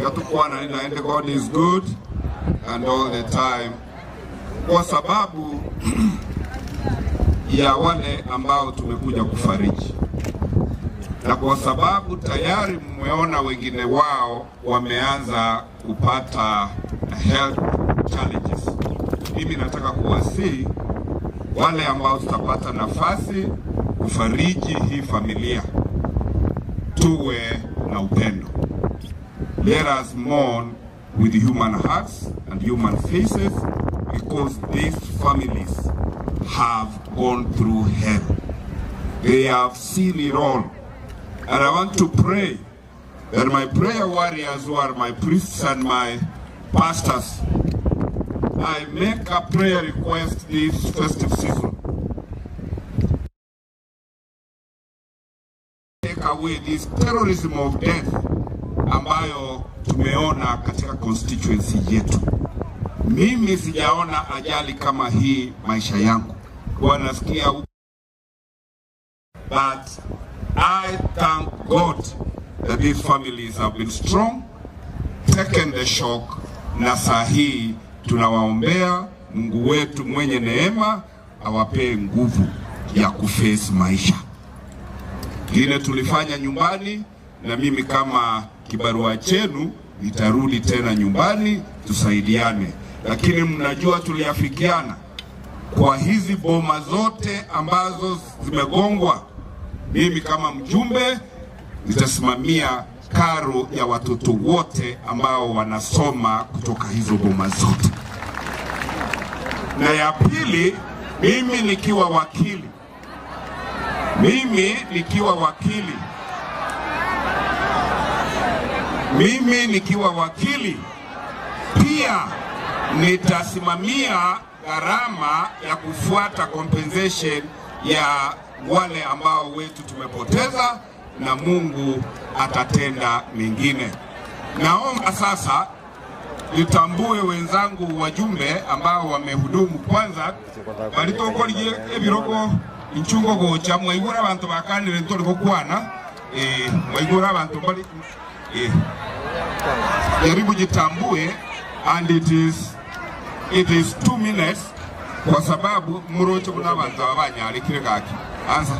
Tukwana naende. God is good and all the time, kwa sababu ya wale ambao tumekuja kufariji na kwa sababu tayari mmeona wengine wao wameanza kupata health challenges. Mimi nataka kuwasihi wale ambao tutapata nafasi kufariji hii familia, tuwe na upendo. Let us mourn with human hearts and human faces because these families have gone through hell. They have seen it all. And I want to pray that my prayer warriors, who are my priests and my pastors, I make a prayer request this festive season. Take away this terrorism of death ambayo tumeona katika constituency yetu. Mimi sijaona ajali kama hii maisha yangu. Wanasikia, but I thank God that these families have been strong, taken the shock, na saa hii tunawaombea Mungu wetu mwenye neema awapee nguvu ya kuface maisha. Kile tulifanya nyumbani, na mimi kama kibarua chenu nitarudi tena nyumbani tusaidiane, lakini mnajua tuliafikiana kwa hizi boma zote ambazo zimegongwa, mimi kama mjumbe nitasimamia karo ya watoto wote ambao wanasoma kutoka hizo boma zote. Na ya pili, mimi nikiwa wakili, mimi nikiwa wakili, mimi nikiwa wakili pia nitasimamia gharama ya kufuata compensation ya wale ambao wetu tumepoteza, na Mungu atatenda mengine. Naomba sasa nitambue wenzangu wajumbe ambao wamehudumu. Kwanza balitokorie ebirogo inchungo gocha mwaigura abantu bakanire ntori gokwana mwaigura abantu bali jaribu jitambue, and it is 2 minutes kwa sababu muroche kuna abantu abanyarikire gaki anza.